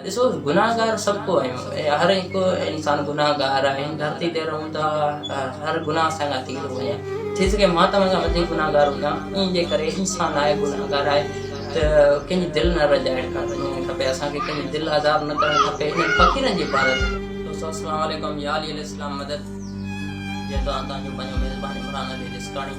ڏسو گناهگار سڀ ڪو آهيون هر هڪ انسان گناهگار آهي هن ڌرتي تي رهون ٿا هر گناهه اسان کان ٿي ٿو وڃي ٿي سگهي مان توهان کان وڌيڪ گناهگار هجان ان جي ڪري انسان آهي گناهگار آهي ته ڪنهن جي دل نه رجائڻ کپي اسان کي ڪنهن جي دل آزار نه ڪرڻ کپي انهن فقيرن جي عبادت. دوستو السلام عليڪم يا علي عليه السلام مدد جي توهان توهان جو پنهنجو ميزبان عمران علي جسڪاڻي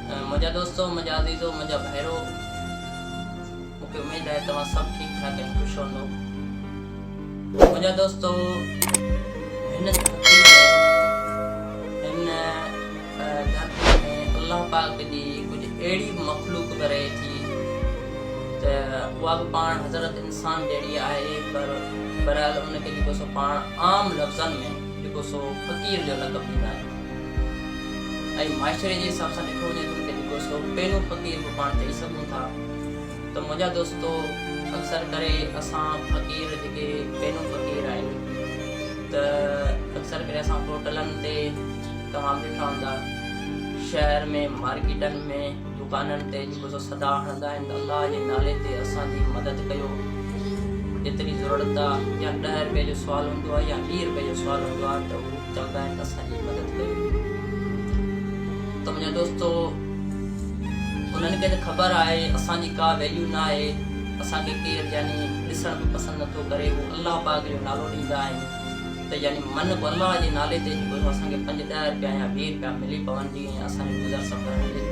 منهنجا دوستو منهنجا عزيزو منهنجا ڀائرو مون کي اميد آهي توهان سڀ ٺيڪ ٺاڪ ۽ خوش هوندو. منهنجا دوستو هن ڌرتي ۾ هن ڌرتي ۾ الله پاڪ جي ڪجهه اهڙي به مخلوق به رهي ٿي ته اها به پاڻ حضرت انسان جهڙي آهي پر بهرحال ان کي جيڪو سو پاڻ عام لفظن ۾ جيڪو سو فقير جو لقب ڏيندا آهيون ۽ معاشري جي حساب سان ڏٺو وڃي ته ان کي جيڪو سو پينو فقير به پاڻ چئي سگهون ٿا. ته منهنجا دوستو اڪثر ڪري اسان فقير جيڪي پينو فقير آهن ته اڪثر ڪري اسان هوٽلن تي توهان به ڏٺا هوندا شهر ۾ مارڪيٽن ۾ دڪانن تي جيڪو سو صدا هڻندا آهن ته الله جي نالي تي اسان جي مدد ڪيو جيتري ضرورت آهي يا ڏهه روپئي جو سوال هوندو آهي يا ويهه روپئي جو سوال هوندو آهي ته هو چوندا آهن ته اسان جي مدد ڪيو ته منهنجا دوستو انهن کي ته خبر آهي اسان جي ڪا ويليو نه آهي اسان کي ڪير يعني ڏسڻ به پسند نٿو ڪري هو الله پاڪ جو نالو ڏيندا آهن ته يعني من به الله جي نالي تي جيڪو اسان کي پنج ڏهه روپيا يا ويهه روپيا ملي پون جيئن اسان جو گذر سفر هلي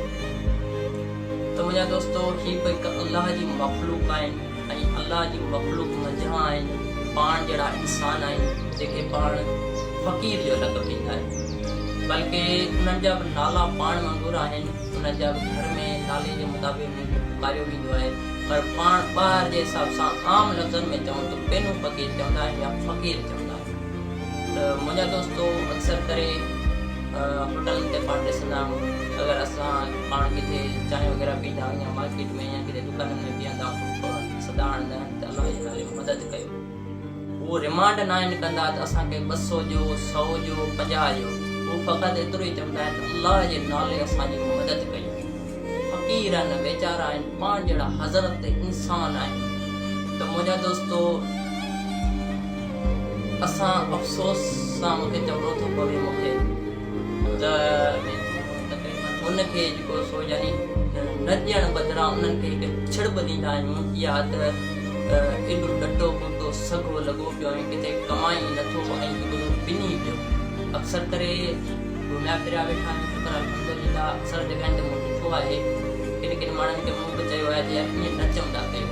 ته منهنجا دوستو هي به هڪ الله جي مخلوق آهن ۽ الله جي مخلوق منجهان آهن پاڻ جهڙا انسان آهن جيڪي پاڻ فقير جو لقب ڏيندا آهن بلڪه انهن جا به نالا پاڻ وانگر آهن انهن جا به گهر ۾ نالي جي مطابق انهن کي پڪاريو ويندو آهي پر پاڻ ٻاهر جي حساب سان عام لفظن ۾ چئون ته پينو فقير چوندا آهن يا فقير چوندا آهن ته منهنجا دوستو اڪثر ڪري هوٽلن تي پاڻ ڏسندا آهيون اگر اسان پاڻ ڪٿي چانهه وغيره پيئندا آهيون يا مارڪيٽ ۾ يا ڪٿي دڪانن ۾ بيهندا آهيون ته صدا هڻندا آهن ته الله جي نالي مدد ڪيو هو ريمانڊ ناهن ڪندا ته اسان کي ٻه سو ڏيو، سئو ڏيو، 50 ڏيو. هو فقط ايترو ئي چوندا آهن ته الله جي نالي اسان جي مدد ڪيو. فقير آهن، ويچارا آهن، پاڻ جهڙا حضرت انسان آهن. ته منهنجا دوستو اسان افسوس سان مون کي چوڻو ٿو پوي مون کي ته ان کي جيڪو سو يعني نه ڏيڻ بدران انهن کي هڪ ڇڙٻ ڏيندا آهيون اها ته ايڏو ڏٽو ٻوٽو سگهو لڳو پيو ۽ ڪٿي ڪمائين ئي نٿو ۽ هڪ دفعو پني پيو. اڪثر ڪري گهميا ڦريا ويٺا آهيون شڪر الحمدلله اڪثر جڳهين تي مون ڏٺو آهي ڪن ڪن ماڻهن کي مون به چيو آهي ته يار ائين نه چوندا ڪيو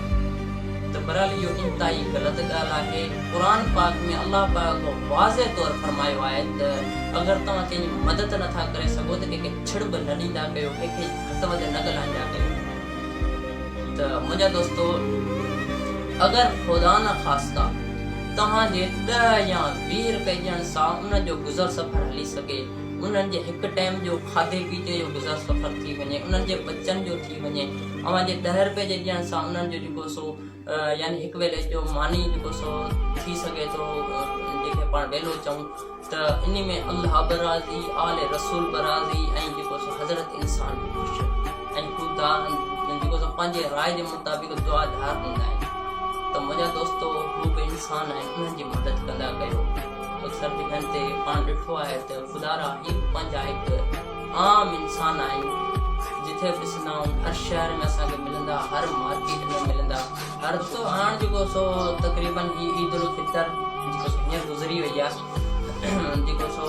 ته بهرحال اهو انتهائي غلط ڳالهه آهي قرآن پاڪ ۾ الله پاڪ واضح طور فرمايو آهي ته اگر توهان ڪنهن جي مدد نٿا ڪري سگهو ته ڪنهن کي ڇڙٻ نه ڏيندا ڪيو ڪنهن کي گهٽ وڌ نه ڳالهائيندا ڪيو. ته منهنجا دوستو اگر خدا نخواسته توهان جي ڏهه يا 20 رپئي ڏيڻ سان انهن جو گذر سفر هلي سگهي، انهن جي هڪ ٽائيم جو کاڌي پيتي جو گذر سفر ٿي وڃي، انهن جي ٻچن جو ٿي وڃي، اوهان جي ڏهه رپئي جي ڏيڻ سان انهن جو جيڪو سو يعني هڪ ويلي جو ماني جيڪو سو ٿي سگهي ٿو جنهن کي پاڻ ويلو چئون ته انهي ۾ الله به راضي، آل رسول به راضي ۽ جيڪو سو حضرت انسان به خوش ۽ هو جيڪو سو پنهنجي راء جي مطابق دعا ڌار ڏيندا آهن ته منهنجا دوستو هو به انسان آهن انهن جي مدد ڪندا ڪيو. اڪثر جڳهن تي پاڻ ڏٺو آهي ته خدارا هي به پنهنجا هڪ عام انسان آهن جٿي به ڏسندا آهيون هر شهر ۾ اسان کي ملندا هر مارڪيٽ ۾ ملندا هر سو هاڻ جيڪو سو تقريبن هي عيد الفطر جيڪو سو هينئر گذري وئي آهي جيڪو سو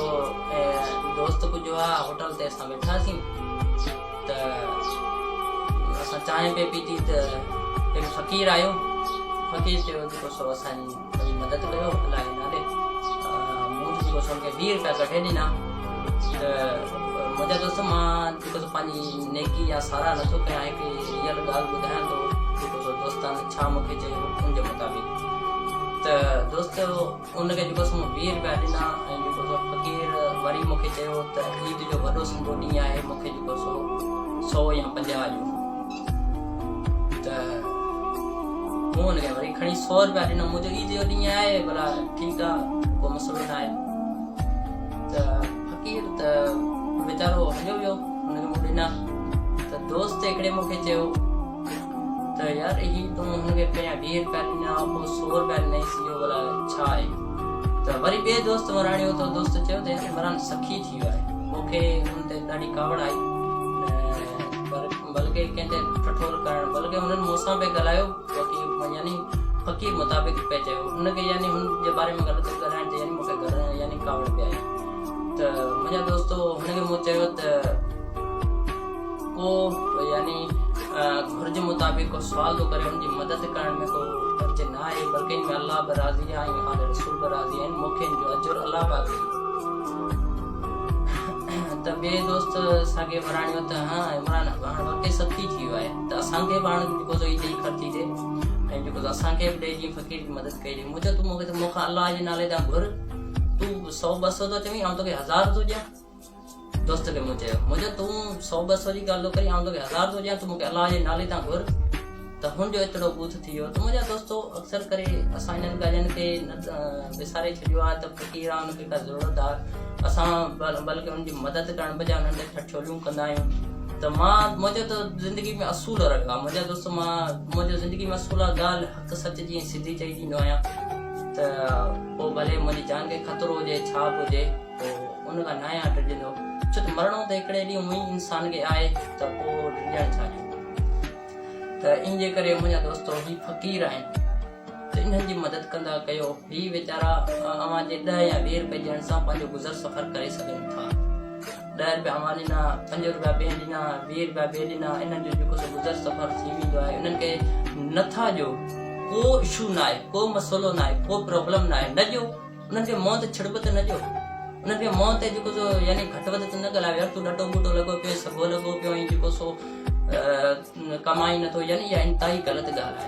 دوست ڪجهه هئا هوٽل تي اسان ويٺاسين ته اسان چانهه پي پيتي ته هڪ فقير آيو فقير چيو جيڪو سو اسان جي منهنجي مدد ڪيو الله جي نالي مون ته جيڪو سو ان کي 20 روپيا ڪڍي ڏنا ته منهنجا دوست مان جيڪو سو پنهنجي نيڪي يا ساراهه نٿو ڪيان هڪ ريئل ڳالهه ٻڌايان ٿو جيڪو سو دوستن ڇا مون کي چيو ان جي مطابق ته دوست ان کي جيڪو سو مون 20 روپيا ڏنا ۽ جيڪو سو فقير وري مون کي چيو ته عيد جو وڏو سندو ڏينهن آهي مون کي جيڪو سو 100 يا 50 ڏيو ته مون هن کي وري کڻي سو روپيا ڏنو مون چيو عيد جو ڏينهن آهي ڀلا ٺيڪ آ ڪو مسئلو نه آهي ته فقير ته ويچارو هليو ويو هن کي مون ڏنا ته دوست هڪڙي مون کي چيو ته يار هي تون هن کي پهريان ويهه روپيا ڏنا پوء سو روپيا ڏنائينس اهو ڀلا ڇا آهي؟ ته وري ٻئي دوست وراڻيو ته دوست چيو ته يار عمران سخي ٿي ويو آهي. مون کي ان تي ڏاڍي ڪاوڙ آئي پر بلڪه ڪنهن تي ٺٺول ڪرڻ بلڪه هنن مون سان پئي ڳالهايو باقي يعني فقير مطابق پئي چيو هن کي يعني هن جي باري ۾ غلط ڳالهائڻ تي يعني مون کي يعني ڪاوڙ پئي آئي ته منهنجا دوستو هن کي مون چيو ته ڪو يعني گهرج مطابق ڪو سوال ٿو ڪري ان جي مدد ڪرڻ ۾ ڪو حرج نه آهي بلڪه ان ۾ الله به راضي آهي ۽ آل رسول به راضي آهن مون کي ان جو اجر الله پاڪ ڏيندو ته ٻئي دوست ساڳي وراڻيو ته ها عمران هاڻ واقعي سخي ٿي ويو آهي ته اسان کي به هاڻ جيڪو سو ڏئي خرچي ڏي ۽ جيڪو اسان کي به ڏئي جيئن فقير جي مدد ڪئي ڏي مون چيو تون مون کي مون کان الله جي نالي تان گهر تون سو ٻه سو ٿو چوين آئون توکي هزار ٿو ڏيان دوست کي مون چيو، مون چيو تون سو ٻه سو جي ڳالهه ٿو ڪرين، آئون توکي هزار ٿو ڏيان، تون مون کي الله جي نالي تان گهر ته هن جو ايترو ٻوٿ ٿي ويو ته منهنجا دوستو اڪثر ڪري اسان انهن ڳالهين کي وساري ڇڏيو آهي ته فقير آهي ان کي ڪا ضرورت آهي اسان بلڪه ان جي مدد ڪرڻ بجاء انهن تي ٺٺوليون ڪندا آهيون ته مان منهنجو ته زندگي ۾ اصول رهيو آهي منهنجا دوستو مان منهنجو زندگي ۾ اصول آهي ڳالهه حق سچ جي سڌي چئي ڏيندو آهيان ته پوء ڀلي منهنجي جان کي خطرو هجي ڇا به هجي پوء ان کان ناهيان ڊڄندو، ڇو ته مرڻو ته هڪڙي ڏينهن اونئن ئي انسان کي آهي ته پوء ڊڄڻ ڇا جو؟ ته ان جي ڪري منهنجا دوستو هي فقير آهن ته انهن جي مدد ڪندا ڪيو، هي ويچارا اوهان جي ڏهه يا ويهه روپيه ڏيڻ سان پنهنجو گذر سفر ڪري سگهن ٿا. ڏهه روپيا اوهان ڏنا، پنج روپيا ٻين ڏنا، ويهه روپيا ٻئي ڏنا، انهن جو جيڪو سو گذر سفر ٿي ويندو آهي، انهن کي نٿا ڏيو، ڪو اشو ناهي، ڪو مسئلو ناهي، ڪو پرابلم ناهي، نه ڏيو. انهن کي منهن تي ڇڙٻ ته نه ڏيو. انهن کي منهن تي جيڪو سو يعني گهٽ وڌ ته نه ڳالهايو يار تون ڏٽو ٻوٽو لڳو پيو سگهو لڳو پيو ۽ جيڪو سو ڪمائين نٿو يعني اها انتهائي غلط ڳالهه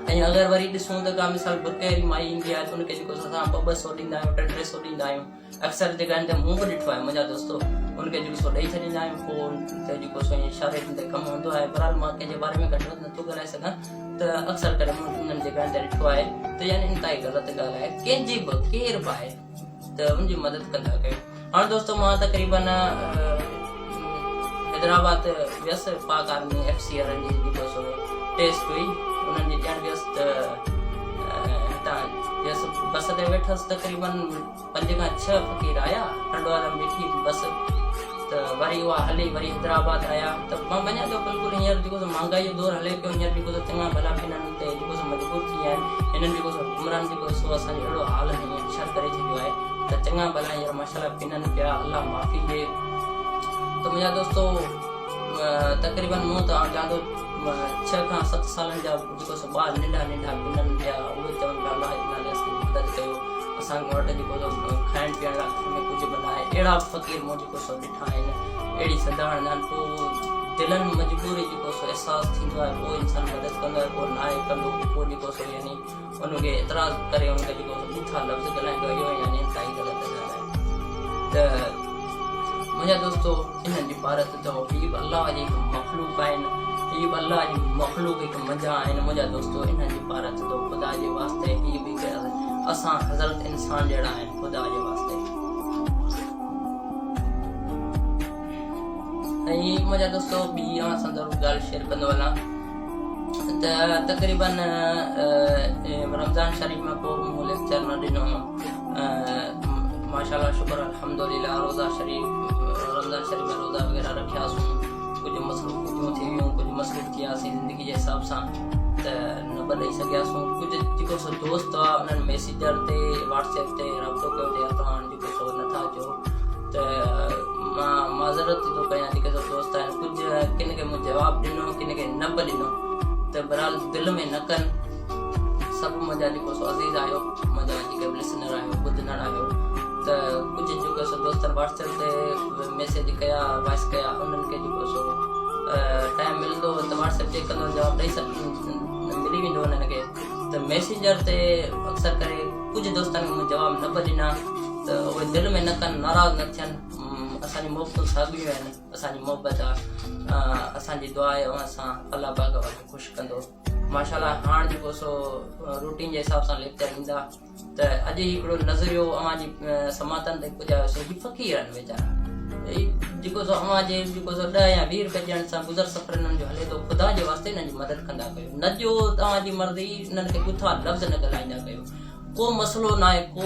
آهي ۽ اگر وري ڏسون ته ڪا مثال برقعي واري مائي ايندي آهي ته ان کي جيڪو سو اسان ٻه ٻه سو ڏيندا آهيون ٽي ٽي سو ڏيندا آهيون اڪثر جڳهن تي مون به ڏٺو آهي منهنجا دوستو ان کي جيڪو سو ڏئي ڇڏيندا آهيون پوء ان تي جيڪو سو اشاري تي ڪم هوندو آهي بهرحال مان ڪنهن جي باري ۾ گهٽ وڌ نٿو ڳالهائي سگهان ته اڪثر ڪري مون انهن جڳهن تي ڏٺو آهي ته يعني انتهائي غلط ڳالهه آهي ڪنهن جي به ڪير به آهي ته ان جي مدد ڪندا ڪيو هاڻ دوستو مان تقريبن حيدرآباد ويس پاڪ آرمي ايف سي وارن جي جيڪو سو ٽيسٽ هئي انهن جي ڏيڻ ويس ته هتان ويس بس تي ويٺس تقريبن پنج کان ڇهه فقير آيا، ٽنڊو آدم بيٺي بس ته وري اها هلي وري حيدرآباد آيا ته مان مڃان ٿو بلڪل هينئر جيڪو سو مهانگائي جو دور هلي پيو هينئر جيڪو سو چڱا ڀلا به هنن تي جيڪو سو مجبور ٿي ويا آهن هنن جيڪو سو حڪمران جيڪو سو اسان جو اهڙو حال ۽ حشر ڪري ڇڏيو آهي ته چڱا ڀلا هينئر ماشاءالله پنن پيا الله معافي ڏي ته منهنجا دوستو تقريبن مون ته آئون چوان ٿو ڇهه کان ست سالن جا جيڪو سو ٻار ننڍا ننڍا پنن پيا اهي چون پيا الله جي نالي اسان جي مدد ڪيو اسان وٽ جيڪو سو کائڻ پيئڻ لاء گهر ۾ ڪجهه به ناهي اهڙا به فقير مون جيڪو سو ڏٺا آهن اهڙي صدا هڻندا آهن پوء دلن مجبوري جيڪو سو احساس ٿيندو آهي پوء انسان مدد ڪندو آهي پوء ناهي ڪندو پوء جيڪو سو يعني ان کي اعتراض ڪري ان کي جيڪو سو ٻوٿا لفظ ڳالهائيندو آهي اهو يعني انتهائي غلط ڳالهه آهي ته منهنجا دوستو انهن جي پارت اٿو هي به الله جي هڪ مخلوق آهن هي به الله جي مخلوق هڪ منجهان آهن منهنجا دوستو انهن جي پارت اٿو خدا جي واسطي هي به هڪ اسان حضرت انسان جهڙا آهن خدا جي واسطي ۽ منهنجا دوستو ٻي اوهان سان ضرور ڳالهه شيئر ڪندو هلان ته تقريبن رمضان شريف ۾ ڪو مون ليڪچر نه ڏنو ماشاءالله شڪر الحمدلله روزا شريف رمضان شريف ۾ روزا وغيره رکياسون ڪجهه مصروفيتون ٿي ويون ڪجهه مصروف ٿي وياسين زندگي جي حساب سان ته نه به ڏئي سگهياسون ڪجهه جيڪو سو دوست هئا انهن ميسيجر تي واٽس ايپ تي رابطو ڪيو ته يار توهان جيڪو سو نٿا اچو ته مان معذرت ٿو ڪيان جيڪي سو دوست آهن ڪجهه ڪن کي مون جواب ڏنو ڪن کي نه به ڏنو ته بهرحال دل ۾ نه ڪن سڀ منهنجا جيڪو سو عزيز آهيو منهنجا جيڪي به لسنر آهيو ٻڌندڙ آهيو ته ڪجهه جيڪو سو دوستن واٽس ايپ تي ميسيج ڪيا وائس ڪيا انهن کي جيڪو سو ٽائم ملندو ته واٽس ايپ چيڪ ڪندو جواب ڏئي سگهن ملي ويندو انهن کي ته ميسينجر تي اڪثر ڪري ڪجهه دوستن کي مون جواب نه به ڏنا ته اهي دل ۾ نه ڪن ناراض نه ٿين اسان جون محبتون ساڳيون آهن اسان جي محبت آهي اسان جي دعا آهي اوهان سان الله پاڪ اوهان کي خوش ڪندو ماشاءالله هاڻ جيڪو سو روٽين جي حساب سان ليڪچر ايندا ته اڄ هڪڙو نظريو اوهان جي سماعتن تي پڄايوسين هي فقير آهن ويچارا جيڪو سو اوهان جي جيڪو سو ڏهه يا 20 روپيه ڏيڻ سان گذر سفر انهن جو هلي ٿو، خدا جي واسطي انهن جي مدد ڪندا ڪيو، نه جو توهان جي مرضي انهن کي ٻٿا لفظ نه ڳالهائيندا ڪيو، ڪو مسئلو ناهي ڪو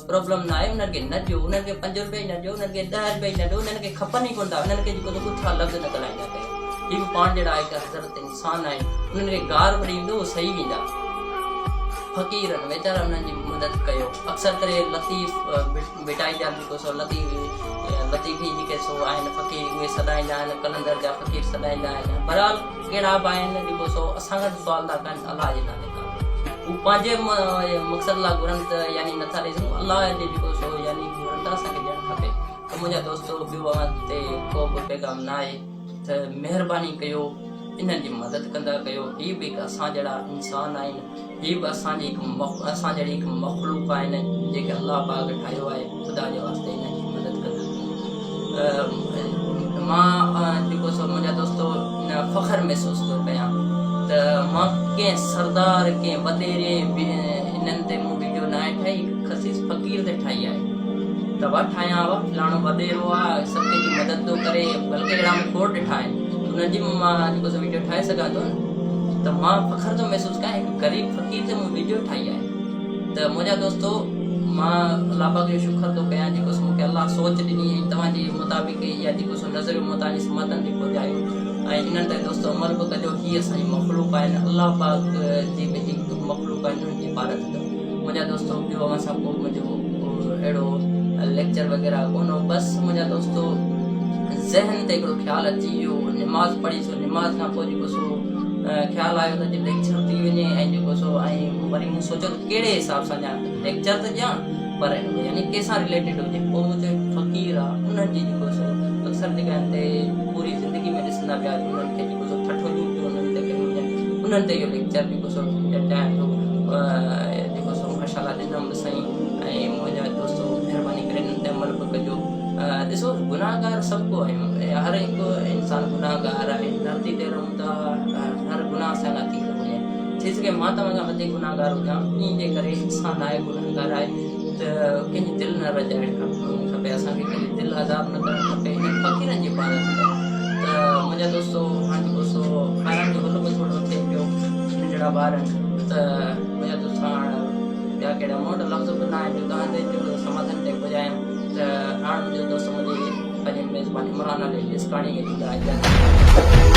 پرابلم ناهي انهن کي نه ڏيو، انهن کي 5 روپيه ئي نه ڏيو، انهن کي 10 روپيه ئي نه ڏيو، انهن کي کپن ئي ڪونه ٿا، انهن کي جيڪو سو ٻٿا لفظ نه ڳالهائيندا ڪيو، هي به پاڻ جهڙا هڪ حضرت انسان آهن، انهن کي گار به ڏئي ويندو اهو سهي ويندا. فقيرن ويچارا انهن جي مدد ڪيو، اڪثر ڪري لطيف ڀٽائي جا جيڪو سو لطيفي جيڪي سو آهن فقير اهي سڏائيندا آهن، قلندر جا فقير سڏائيندا آهن، بهرحال ڪهڙا به آهن جيڪو سو اسان کان سوال ٿا ڪن الله جي نالي کان هو پنهنجي مقصد لاء گهرن ته يعني نٿا ڏئي سگهون الله جي جيڪو سو يعني گهرن ته اسان کي ڏيڻ کپي ته منهنجا دوستو ٻيو اوهان تي ڪو به پيغام نه آهي ته مهرباني ڪيو انهن جي مدد ڪندا ڪيو هي به هڪ اسان جهڙا انسان آهن هي به اسان جي هڪ اسان جهڙي هڪ مخلوق آهن جيڪي الله پاڪ ٺاهيو آهي خدا جي واسطي انهن جي مدد ڪندا ڪيو مان جيڪو سو منهنجا دوستو فخر محسوس ٿو ڪيان ته مان ڪنهن سردار ڪنهن وڏيري انهن تي مون ويڊيو ناهي ٺاهي هڪ خسيس فقير تي ٺاهي آهي ته وا ٺاهيان وا فلاڻو وڏيرو آهي سڀ ڪنهن جي مدد ٿو ڪري بلڪه اهڙا مون کوڙ ڏٺا آهن انهن جي مان جيڪو سو ويڊيو ٺاهي سگهان ٿو نه ته مان فخر ٿو محسوس ڪيان هڪ غريب فقير تي مون ويڊيو ٺاهي آهي ته منهنجا دوستو مان الله پاڪ جو شڪر ٿو ڪيان جيڪو سو مونکي الله سوچ ڏني ۽ توهان جي مطابق يا جيڪو سو نظريو مون توهان جي سماڌان تي پهچايو ۽ انهن تي دوستو عمل به ڪجو هي اسان جي مخلوق آهن الله پاڪ جي به هڪ مخلوق آهن انهن جي عبادت ڪيو منهنجا دوستو ٻيو اوهان سان ڪو منهنجو اهڙو ليڪچر وغيره ڪونه هو بس منهنجا دوستو ذهن تي هڪڙو خيال اچي ويو نماز پڙهي سو نماز کان پوء جيڪو سو خيال آيو ته ليڪچر ٿي وڃي ۽ جيڪو سو ۽ وري مون سوچيو ته ڪهڙي حساب سان ڏيان ليڪچر ته ڏيان پر يعني ڪنهن سان رليٽيڊ هجي پوء مون چيو فقير آ انهن جي جيڪو سو اڪثر جيڪا هن تي پوري زندگي ۾ ڏسندا پيا انهن کي جيڪو سو ٺٺوليون پيون انهن تي ڪيون وڃن انهن تي اهو ليڪچر جيڪو سو چاهيان ٿو جيڪو سو ماشاء الله ڏنم به سائين ۽ منهنجا دوستو مهرباني ڪري انهن تي عمل به ڪجو ڏسو گناهگار سڀ ڪو آهيون هر هڪ انسان گناهگار آهي ڌرتي تي رهون ٿا هر گناهه سان ٿي ٿو وڃي ٿي سگهي مان توهان کان وڌيڪ گناهگار هجان انهي جي ڪري انسان آهي گناهگار آهي ته ڪنهن جي دل نه رجائڻ کپي اسان کي ڪنهن جي دل عذاب نه ڪرڻ کپي انهن فقيرن جي عبادت ڪرڻ ته منهنجا دوستو هاڻ جيڪو سو ٻارن جو هل به ٿورو ٿئي پيو ننڍڙا ٻار آهن ته منهنجا دوست هاڻ ٻيا ڪهڙا مون وٽ لفظ به نه آهن جو توهان تي جو سماڌان تي پڄايان ته هاڻ منهنجو دوست منهنجي پنهنجي ميزبان عمران علي جسڪاڻي کي ڏيندا اجازت.